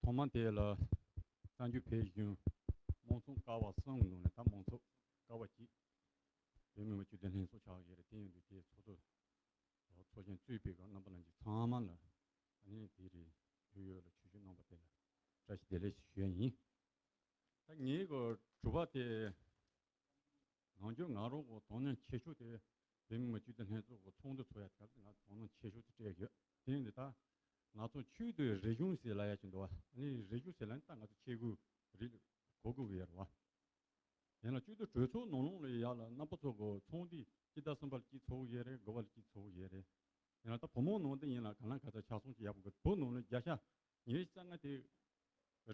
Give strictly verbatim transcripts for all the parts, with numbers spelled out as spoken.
ཐོག་མ་དེ་ལ་གསར་འགྱུར་བོད་གཞུང་དམངས་སྲུང་ཀ་བ་གསུམ་ནང་ནས་ད་དམངས་སྲུང་ཀ་བ་གཅིག་བོད་མི་མང་སྤྱི་འཐུས་ལྷན་ཚོགས་ཆགས་ཡོད་རེད། དེ་ཡིན་དུས་དེ་ཚོགས་གཙོ་ཚོགས་ཆེན་གཙོས་པའི་གི་རྣམ་པ་ལྷན་རྒྱས་ཚང་མ་ལ་ཨ་ནི་དེ་རིང་བོད་ཡུལ་ལ་ཆིབས་བསྒྱུར་གནང་བ་དེ་ལ་བཀྲ་ཤིས་བདེ་ལེགས་ཞུ་ཡ་ཡིན། ད་ངའི་གི་དྲི་བ་དེ་ནམ་རྒྱུན་ང་རང་གི་དོ་སྣང་ཆེ་ཤོས་དེ་བོད་མི་མང་སྤྱི་འཐུས་ལྷན་ཚོགས་ཀྱི་ཚོགས་འདུ་ཚོགས་ཡ་དེ་ག་ང་དོ་སྣང་ཆེ་ཤོས་དེ་སྤྲད་ཡོད། དེ་ཡིན་དུས་ད་ང་ཚོ་ཆོས་དང་རིག་གཞུང་ཟེར་ལབ་ཡ་ཅིག་འདུག་བ། ཨ་ནི་རིག་གཞུང་ཟེར་ལབ་ན་ད་ང་ཚོ་ཆས་གོས་རིགས་གོ་དགོས་ཀྱི་ཡོད་རེད་བ། ཡིན་ལ་སྤྱི་འཐུས་གྲོས་ཚོགས་ནང་ལོགས་ལ་ཡ་ལ་རྣམ་པ་ཚོ་གི་ཚོགས་འདུ་སྤྱི་ཟླ་གསུམ་པ་ལ་གཅིག་ཚོགས་ཀྱི་ཡོད་རེད། དགུ་པ་ལ་གཅིག་ཚོགས་ཀྱི་ཡོད་རེད། ཡིན་ལ་ད་བུ་མོ་ནང་དུ་ཡིན་ལ་གང་ལ་ག་ཚོད་ཆ་ཚང་ཅིག་ཡག་པོ་གི་བུ་ནང་ལ་བརྒྱ་ཆ་ཉི་ཤུ་རྩ་ལྔ་དེ་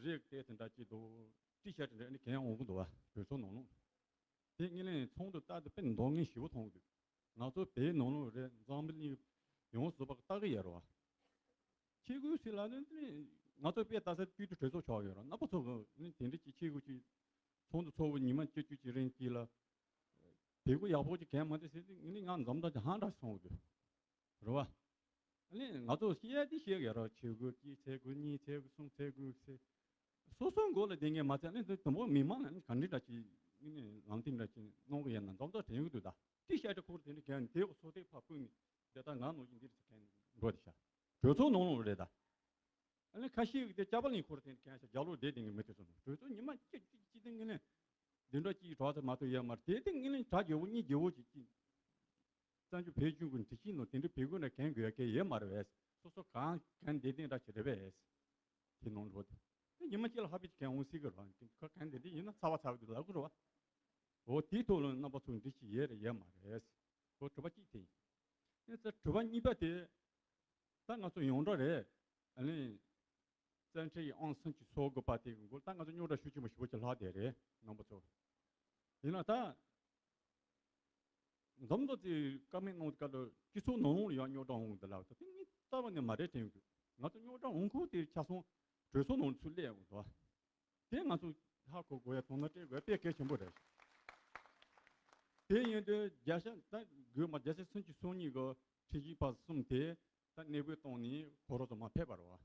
རེད་དེ་དེ་འདྲ་ཅིག་འདུག་ཅི་བྱ་དེ་འདྲ་ནི་གན་འོང་གི་འདུག་བ། གྲོས་ཚོགས་ནང་ལོགས་དེ་ངེད་ལན་ཚོགས་འདུ་ལྟ་དུ་དཔེ་མདོག་ངན་ཞེ་པོ་མཐོང་གི་འདུག་ང་ཚོ་བོད་ནང་ལོགས་རེད། འཛམ་བུ་གླིང་ཡོངས་སུ་པ་ལྟ་གི་ཡོད་རེད་བ། ཆས་གོས་ཟེར་ལབ་ནས་ང་ཚོ་དཔེ་ལྟ་ས་སྤྱི་འཐུས་གྲོས་ཚོགས་ཆགས་ཡོད་རེད། རྣམ་པ་ཚོ་གི་ནི་དེ་འདྲ་ཅིག་ཆས་གོས་ཅིག་ཚོགས་འདུ་ཚོགས་པ་ཉི་མ་བཅུ་བཅུ་ཅིག་རིང་གི་ལ་བོད་གོས་ཡག་པོ་ཅིག་གན་མ་འདུག་ཟེར་དུས་ངེད་ལན་ང་འཛོམས་དང་ཅིག་ཧང་འདྲ་སོང་གི་འདུག་རེད་བ། ཨ་ནི་ང་ཚོ་བཤད་དེ་བཤད་ཡ་ར་ཆས་གོས་གཅིག་ཚེ་གོས་གཉིས་ཚེ་གོས་གསུམ་ཚེ་གོས་ཚེ་སོ་སོའི་མགོ་ལ་བསྡད་མཁན་མ་ཚད་ཨ་ནི་དུམ་བུ་མི་མང་ལ་ཨ་ནི་ག་འདྲ་འདྲ་ཅིག་ཨ་ནི་ལམ་སྟོན་འདྲ་ཅིག་གནང་གི་ཡོད་ན་འཛོམས་ཐག་དྲན་གི་འདུག་ད་ཅི་བཤད་དེ་ཁོར་དེ་འདྲ་གན་དེ་གོ་སོ་དེ་ཕ་ཕུག་ནས་དེ་ལྟར་ང་ནོར་གྱི་འདིར་ཚེ་གན་འགྲོ་དེ་ཤ་གྲོས་ཚོགས་ནང་ལོགས་རེད་ད། ཨ་ནི་ཁ་ཤས་ཀྱི་དེ་སྐྱ་པ་ལིང་ཁོར་དེ་གན་ཤ་རྒྱ་ལོ་བསྡད་དེ་ངས་མི་དེ་སོང་གྲོས་ཚོགས་ཉི་མ་གཅིག་གཅིག་གཅིག་དེ་ངས་ནས་འདི་འདྲ་གཅིག་གྲོགས་ཚེ་མ་གཏོགས་ཡོད་མ་རེད། དེ་དེ་ངས་ནས་གྲ་རྒྱལ་པོ་གཉིས་རྒྱལ་པོ་ཅིག་གཅིག་གསར་འགྱུར་བོད་གཞུང་གི་འགྲེལ་བཤད་ནང་དེ་འདྲའི་བོད་གོས་འདྲ་གན་དགོས་ཡ་གན་ཡོད་མ་རེད་བས། སོ་སོ་གང་གན་བདེ་ལྡན་འདྲ་ཞིག་རེད་བས། དེ་ནང་འགྲོ་དེ་ཉི་མ་གཅིག་ལ་ཧ་པི་ཅིག་གན་འོང་སྲིད་གི་རེད་བ། ཁ་གན་དེ་འདྲ་ཡིན་ན་ཚ་བ་ཚ་བ་དེ་ལབ་གི་རེད་བ། འོ་དེའི་ཐོག་ལ་རྣམ་པ་ཚོ་འགྲེལ་བཤད་ཡོད་རེད་ཡོད་མ་རེད། འོ་དྲི་བ་གཅིག་དེ་ཡིན། ཨེ་ཙི་དྲི་བ་གཉིས་པ་དེ་ད་ང་ཚོ་ཡོངས་གྲགས་རེད། ཨ་ནི། བཙན་ཁྲིད་ཨང་སུན་ཅི་སོ་དགོས་པ་དེ་གི་མགོ་ད་ང་ཚོ་རྙོག་དྲ་ཤུགས་ཆེན་པོ་ཞེ་པོ་ཅིག་ལྷག་བསྡད་རེད་རྣམ་པ་ཚོ། ཡིན་ན་ད་འཛོམས་འདུ་དེ་བཀའ་མོལ་གནང་སྐབས་སུ་སྤྱི་ཚོགས་ནང་ལོགས་ལ་ཡང་རྙོག་དྲ་འོང་གི་འདུག་ལབ་ད་དེ་ངས་རྩ་བ་ནས་མ་རེད་དྲན་གི། ང་ཚོ་རྙོག་དྲ་འོང་ཁུལ་དེ་ཆ་ཚང་གྲོས་ཚོགས་ནང་ཚུར་སླེབས་ཡོང་གི་འདུག་དེ་ང་ཚོ་ཧ་གོ་དགོས་ཡ་དོ་སྣང་སྤྲད་དགོས་ཡ་དཔེ་གལ་ཆེན་པོ་རེད། དེ་ཡིན་དུས་བརྒྱ་ཆ་ད་དགོས་མ་བརྒྱ་ཆ་སུན་ཅི་སོ་གཉིས་གི་ཁྲིམས་ཞིབ་པ་གསུམ་དེ་ད་གནས་སྤོས་བཏང་ནས་ཁོ་རང་ཚོ་མར་ཕེབས་པ་རེད་བ།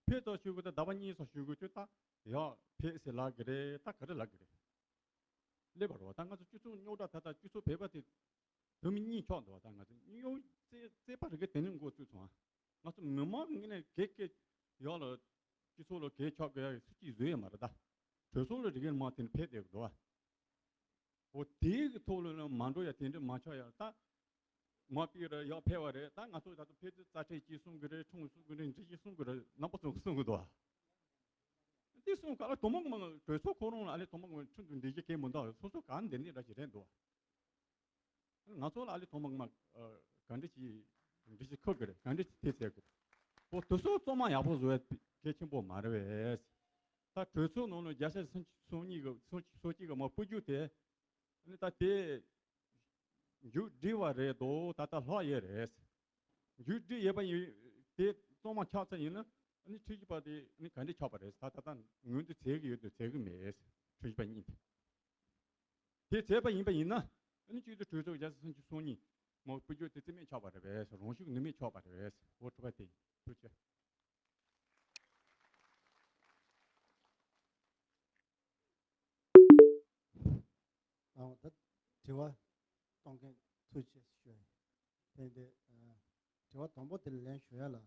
ཕེབས་ཙང་ཞུ་གི་ད་ཟླ་བ་གཉིས་སོགས་ཞུ་གི་ཆུ་ད་ཡག་ཕེབས་ཟེར་ལབ་གི་རེད། ད་ག་རེ་ལབ་གི་རེད། སླེབས་པ་རེད་བ། ད་ང་ཚོ་སྤྱི་ཚོགས་རྙོག་དྲ་ད་ལྟ་སྤྱི་ཚོགས་བོད་པ་དེ་བོད་མི་གཉིས་ཆགས་འདུག་བ། ད་ང་ཚོ་གཉིས་ཡོད་རྩེ་རྩེ་པ་རེ་གེ་དེ་ནས་འགོ་བཙུགས་སོང་བ། ང་ཚོ་མི་མང་གི་ངོས་ནས་གེ་གེ་ཡག་ལ་སྤྱི་ཚོགས་ལ་གེ་ཆགས་དགོས་ཡ་སུ་གཅིག་བཟོས་ཡོད་མ་རེད། ད་གྲོས་ཚོགས་ལ་རེ་གེ་མང་དེ་ནས་ཕེབས་བསྡད་གི་འདུག་བ། འོ་དེའི་གི་ཐོག་ལ་ནི་མ་འགྲོ་ཡ་དེ་འདྲ་མ་ཆགས་ཡ་ད། མ་ཕེབས་ར་ཡག་ཕེབས་པ་རེད། ད་ང་ཚོ་ད་ལྟ་ཕེབས་དུས་རྩ་ཁྲལ་ཅིག་གསུང་གི་རེད། ཁྲོམ་གསུང་གི་རེད། འདི་ཅིག་གསུང་གི་རེད། རྣམ་པ་ཚོ་གསུང་གི་འདུག་ཨ། འདི་གསུང་ག་ལ་དོ་མོ་གི་མ་གྲོས་ཚོགས་ཁོ་རང་ལ་ཨ་ལེ་དོ་མོ་གི་མ་ཁྲིམས་དང་འདི་ཅིག་གས་མི་འདུག་སོ་སོ་ག་འདི་འདི་འདྲ་ཞིག་རེད་འདུག་ང་ཚོ་ལ་ཨ་ལེ་དོ་མོ་གི་མ་ག་འདྲ་ཅིག་འདི་ཅིག་ཁུར་གི་རེད། ག་འདྲ་ཅིག་དེ་ཟེར་གི་རེད། ཨོ་དེ་ཚོ་གཙང་མ་ཡག་པོ་བཟོ་ཡ་གལ་ཆེན་པོ་མ་རེད་བས། ད་གྲོས་ཚོགས་ནང་ལ་བརྒྱ་ཆ་སུམ་ཅུ་སོ་གཉིས་གི་སོ་གཅིག་གི་མ་སྤུ་རྒྱུ་དེ་ཨ་ནི་ད་དེ། མཇུག་སྒྲིལ་བ་རེད་དོ། ད་ལྟ་ལྷག་ཡོད་རེད། མཇུག་སྒྲིལ་ཡོད་པ་ཡིན་དེ་གཙང་མ་ཆགས་ཚར་ཡིན་ན་ཨ་ནི་ཁྲིམས་ཞིབ་པ་དེ་ཨ་ནི་ག་འདྲས་ཆགས་པ་རེད། ད་ད་ལྟ་ངོས་འཛིན་བྱེད་ཀྱི་ཡོད་དོ་བྱེད་ཀྱི་མེད། ཁྲིམས་ཞིབ་པ་གཉིས་དེ་དེ་བྱས་པ་ཡིན་པ་ཡིན་ན་ཨ་ནི་སྤྱི་འཐུས་གྲོས་ཚོགས་བརྒྱ་ཆ་སུམ་ཅུ་སོ་གཉིས་མ་སྤུ་རྒྱུ་དེ་རྩིས་མེད་ཆགས་པ་རེད་པས། རང་ཤུགས་ནུས་མེད་ཆགས་པ་རེད་པས། འོ་དྲི་བ་དེ་ཡིན། ཐུགས་རྗེ་ཆེ། ཨ་ད་དྲི་བ་གཏོང་མཁན་ཐུགས་རྗེ་ཆེ་ཞུ་ཡ་ཡིན། དེ་འདི་ཨ་དྲི་བ་དང་པོ་དེ་ལ་ལན་ཞུ་ཡ་ལ་ད་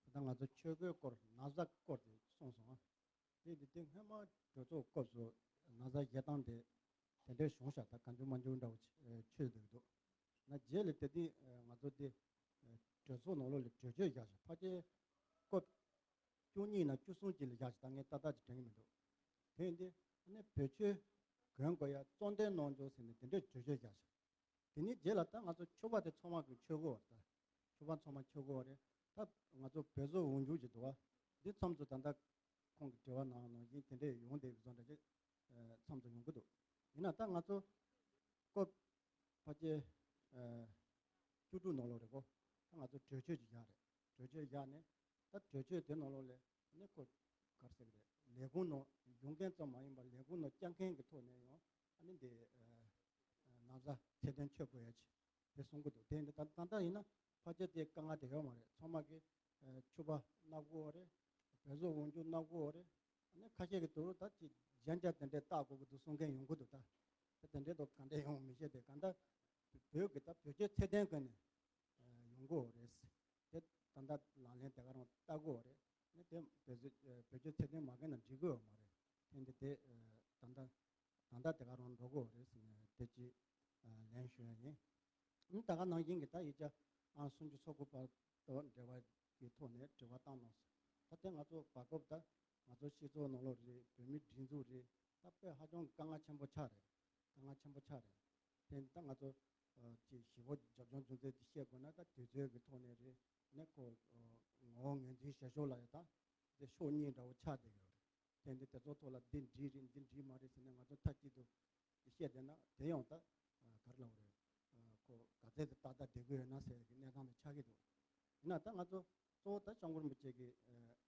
ལྟ་ང་ཚོ་ཆོས་གོས་སྐོར་ན་བཟའ་སྐོར་དེ་གསུངས་སོང་ཨ། དེ་འདི་དེ་སྔོན་མ་གྲོས་ཚོགས་སྐབས་སུ་ན་བཟའ་བཞེས་སྟངས་དེ་དེ་འདྲའི་བྱུང་ཤག་ད་གང་བྱུང་མང་བྱུང་འདྲ་བོ་ཆེ་ཆོད་འདུག་འདུག་ན་རྗེས་ལ་དེ་དུས་ང་ཚོ་དེ་གྲོས་ཚོགས་ནང་ལོགས་ལ་གྲོས་ཆོད་བཞག་ཤག་ཕལ་ཆེར་སྐབས་བཅུ་གཉིས་ན་བཅུ་གསུམ་ཅིག་ལ་བཞག་ཅིག་ད་ངས་ཏག་ཏག་ཅིག་དྲན་གྱི་མི་འདུག་དེ་ཡིན་དུས་ཨ་ནི་བོད་ཆོས་གོན་དགོས་ཡ་གཙོ་འདོན་གནང་རྒྱུ་ཟེར་ནས་དེ་འདྲའི་གྲོས་ཆོད་བཞག་ཅིག་དེ་ནས་རྗེས་ལ་ད་ང་ཚོ་ཆོས་པ་དེ་ཚང་མ་གི་ཆོས་གོས་བར་ད་ཆོས་པ་ཚང་མ་ཆོས་གོས་བར་རེད། ད་ང་ཚོ་བོད་བཟོ་འོག་འཇུག་ཅིག་འདུག་བ། འདི་མཚམས་སུ་ད་ལྟ་ཁོང་གི་དྲི་བ་ནང་ནང་བཞིན་དེ་འདྲས་ཡོང་བསྡད་པའི་བཟོ་འདྲ་ཅིག་མཚམས་སུ་ཡོང་གི་འདུག་ཡིན་ན་ད་ང་ཚོ་སྐབས་ཕལ་ཆེར་བཅུ་དྲུག་ནང་ལོགས་རེད་གོ། ད་ང་ཚོ་གྲོས་ཆོད་ཅིག་བཞག་རེད། གྲོས་ཆོད་བཞག་ནས་ད་གྲོས་ཆོད་དེ་ནང་ལོགས་ལ་ནི་ཁོ་ག་རེ་ཟེར་གི་རེད། ལས་ཁུངས་ནང་ཡོང་མཁན་ཙམ་མ་ཡིན་པར་ལས་ཁུངས་ནང་བཅར་མཁན་གྱི་ཐོག་ནས་ཡང་ཨ་ནི་འདི་ན་བཟའ་ཚད་ལྡན་མཆོད་དགོས་ཡ་ཅིག་དེ་གསུང་གི་འདུག་དེ་འདི་ད་ད་ལྟ་ཡིན་ན་ཕལ་ཆེར་དེ་དཀའ་ངལ་དེ་ཡོད་མ་རེད། ཚང་མ་གི་ཕྱུ་པ་སྣ་སྒོ་རེད། བོད་བཟོ་འོང་རྒྱུ་གནང་དགོས་རེད། ཨ་ནི་ཁ་ཤས་ཀྱི་དུ་རུ་ད་ཅིག་གཞན་ཅག་དེ་འདྲས་བལྟ་དགོས་ཀྱི་འདུག་གསུང་མཁན་ཡོང་གི་འདུག་ད་དེ་འདྲས་དུ་ག་འདྲས་ཡོང་མི་ཤེས་ཏེ། གང་ལྟར་བོད་ཀྱི་ད་བེད་སྤྱོད་ཚད་ལྡན་སྒོ་ནས་ཡོང་དགོས་རེད། དེ་ད་ལྟ་ལག་ལེན་དེ་ག་རང་བསྟར་དགོས་རེད། ཨ་ནི་དེ་བེད་སྤྱོད་བེད་སྤྱོད་ཚད་ལྡན་མ་བྱས་ན་འགྲིག་གི་ཡོད་མ་རེད། དེ་འདི་དེ་ད་ལྟ་ད་ལྟ་དེ་ག་རང་འགྲོ་དགོས་རེད་ཟེར་ནས་དེ་ཅིག་ལན་ཞུ་ཡ་ཡིན། ཨ་ནི་ད་ག་ནང་བཞིན་གྱི་ད་ཡིག་ཆ་ཨང་སུམ་ཅུ་སོ་དགུ་པ་དང་འབྲེལ་བ་གི་ཐོག་ནས་དྲི་བ་བཏང་གནང་སོང་། ད་དེ་ང་ཚོ་བར་སྐབས་ད་ང་ཚོ་སྤྱི་ཚོགས་ནང་ལོགས་རེད། བོད་མིའི་སྒྲིག་འཛུགས་རེད། ད་དཔེ་ཧ་ཅང་དཀའ་ངལ་ཆེན་པོ་ཆགས་རེད། དཀའ་ངལ་ཆེན་པོ་ཆགས་རེད། དེ་ད་ང་ཚོ་ཅིག་ཞི་བོ་རྒྱབ་ལྗོངས་རྒྱུ་མཚན་དེ་བཤད་དགོས་ན་ད་དུས་ཚོད་ཀྱི་ཐོག་ནས་རེད། ནས་ཁོ་ངོ་བོ་ངོས་འཛིན་བྱ་ཕྱོགས་ལ་ཡང་ད་དེ་ཕྱོགས་གཉིས་འདྲ་བོ་ཆགས་བསྡད་ཡོད་རེད། དེ་འདི་དེ་ཚོ་ཐོག་ལ་འདི་འགྲིག་རེད་འདི་འགྲིག་མ་རེད་ཟེར་ནས་ང་ཚོ་མཐའ་གཅིག་ཏུ་བཤད་བསྡད་ན་དེ་ཡང་ད་ག་རེ་ལབ་རེད། ཁོ་ག་ཚད་དུ་ཏག་ཏག་བསྡད་ཀྱི་ཡོད་ན་ཟེར་གྱི་གནས་སྟངས་དེ་ཆགས་ཀྱི་འདུག་ཡིན་ན་ད་ང་ཚོ་གཙོ་བོ་ད་སྐྱབས་མགོན་རིན་པོ་ཆེ་གིས་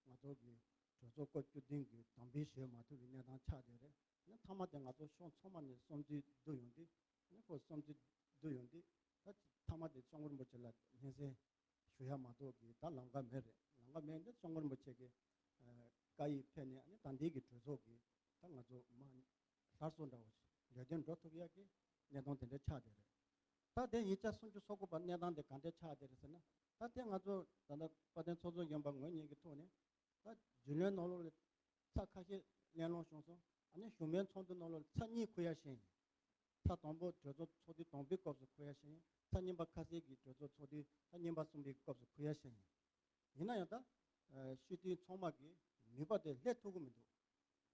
ང་ཚོ་གི་གྲོས་ཚོགས་སྐབས་བཅུ་བདུན་གྱི་དམ་འབུལ་ཞུ་མ་ཐུབ་པའི་གནས་སྟངས་ཆགས་བསྡད་རེད། ཡིན་ན་མཐའ་མ་དེ་ང་ཚོ་ཕྱོགས་ཚང་མ་ནས་བསམ་ཚུལ་བསྡུ་ཡོང་དུས་ནི་ཁོ་བསམ་ཚུལ་བསྡུ་ཡོང་དུས་ད་མཐའ་མ་དེ་སྐྱབས་མགོན་རིན་པོ་ཆེ་ལ་སྙན་སེང་ཞུ་ཡ་མ་གཏོགས་ཀྱི་ད་ལམ་ཁ་མེད་རེད། ལམ་ཁ་མེད་འདི་སྐྱབས་མགོན་རིན་པོ་ཆེ་གི་བཀའ་ཡིག་ཕེབས་ནས་ནི་ད་འདི་གི་གྲོས་ཚོགས་ཀྱི་ད་ང་ཚོ་མ་སླར་གསོ་འདྲ་བོ་ཞིག་ལས་དོན་འགྲོ་ཐུབ་ཡ་གི་གནས་སྟངས་དེ་འདྲ་ཆགས་བསྡད་རེད། ད་དེ་ཡིག་ཆ་སུམ་ཅུ་སོ་དགུ་པ་གནས་སྟངས་དེ་ག་འདྲ་ཆགས་བསྡད་རེད་ཟེར་ན། ད་དེ་ང་ཚོ་ད་ལྟ་དཔལ་ལྡན་ཚོགས་གཙོ་གཞོན་པ་ངོས་གཉིས་ཀྱི་ཐོག་ནས་ད་རྒྱུན་ལས་ནང་ལོགས་ལ་ཚར་ཁ་ཤས་གླེང་སློང་བྱུང་སོང་། ཨ་ནི་གཞུང་མིན་ཚོགས་འདུ་ནང་ལོགས་ལ་ཚར་གཉིས་ཁུར་ཡ་བྱས་ཡིན། ཚར་དང་པོ་གྲོས་ཚོགས་ཚོགས་དུས་དང་པོའི་སྐབས་སུ་ཁུར་ཡ་བྱས་ཡིན། ཚར་གཉིས་པ་ཁ་གསལ་གྱི་གྲོས་ཚོགས་ཚོགས་དུས་ཚར་གཉིས་པ་གསུམ་པའི་སྐབས་སུ་ཁུར་ཡ་བྱས་ཡིན། ཡིན་ན་ཡང་ད་སྤྱི་འཐུས་ཚང་མ་གི་ནུས་པ་དེ་སླེབས་ཐུབ་ཀྱི་མི་འདུག་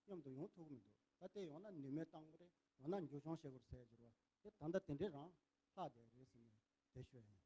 མཉམ་དུ་ཡོང་ཐུབ་ཀྱི་མི་འདུག་ད་ལྟའི་ཡོང་ན་ནུས་མེད་བཏང་གི་རེད། ཡོང་ན་འགྱུར་བྱུང་བྱེད་དགོས་རེད་ཟེར་གྱི་རེད་བ། དེ་ད་ལྟ་དེ་འདྲའི་རང་ལྷག་བསྡད་རེད་ཟེར་ནས་དེ་ཤོད་ཡིན།